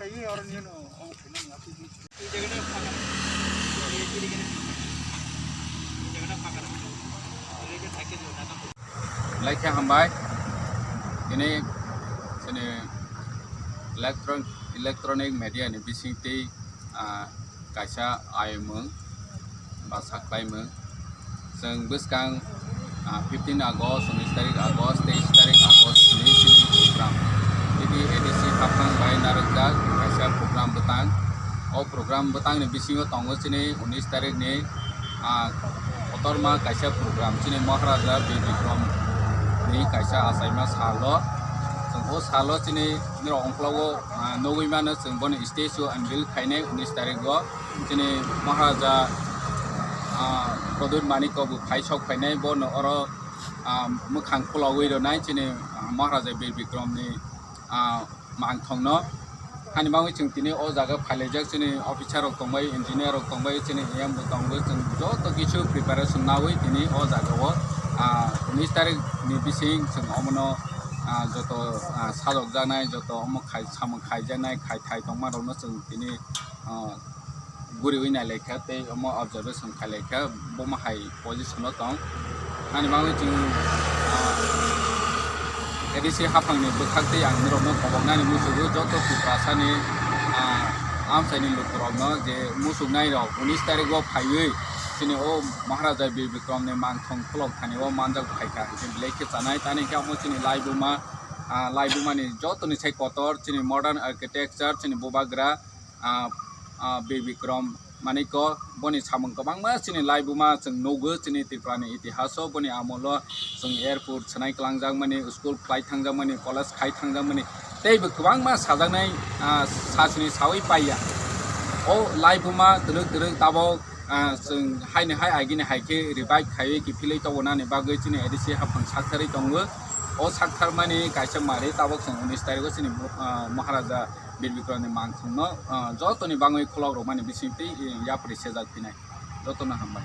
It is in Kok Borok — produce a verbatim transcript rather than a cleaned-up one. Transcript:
Laikhe hambai, tini chini electron-, electronic media ni bising tei, ah, kaisa ayumung ba saklaimung. Chwng bwskang, ah, fifteen August, unis tarik August, teis tarik August ni chini program. Tini A D C haphang bai narwkjak kaisa program bwtang. O program bwtang ni bisingo tongo chini unis tarik ni, ah, kotorma kaisa program, chini Maharaja Bir Bikram ni kaisa achaima salo. Chwng o salo chini norok ongklogo, ah, nugwi mano chwng boni statue unveil khainai unis tarik o. Chini Maharaja, ah, Pradyut Manikya bo phai sok phainai, bono oro, ah, mwkhang khulogwi rwnai chini, ah, Maharaja Bir Bikram ni, ah, mangthong no. Hani bagwi chwng tini o jaga phailaijak, chini officer rok tongbai, engineer rok tongbai, chini E M bo tongbai, chwng joto kisu preparation nawi tini o jaga o, ah, unis tarik ni bising chwng omono, ah, joto, ah, sajokjaknai, joto omo khai, samung khaijaknai, khai thai tongma rokno chwng tini, ah, guriwi nailaikha tei omo observation khailaikha, bomo hai position o tong. Ani bagwi chwng, ah, A D C haphangni bwkhak tei ang norokno koboknani muchugo, joto Tiprasani, ah, amchaini lukurokno je muchuknairok unis tarigo phaiwi chini o Maharaja Bir Bikramni mangthong khulok thani o manjak phaikha, hwnkhe belai khe chanai. Tani khe omo chini laibuma, ah, laibumani jotoni sai kotor chini modern architecture, chini bubagra, ah, ah, Bir Bikram Manikya, boni samung kwbangma chini laibuma chwng nugo, chini Tripurani itihaso, boni amolo chwng airport swnai kwlangjakmani, school khlai thangjakmani, college khai thangjakmani, teibo kwbangma sajaknai, ah, sachini sawi paiya. O laibuma twrwk twrwk tabok, ah, chwng haini hai agini hai khe revive khaiwi kiphilwi tobonani bagwi chini A D C haphang saktharwi tongo. O saktharmani kaisa mari tabok chwng unis tarigo chini, ah, Maharaja Bir Bikramni mangthongno, ah, jotoni bangwi khulok rwmani bisingtwi, eh, yapri sejak phinai. Jotono hambai.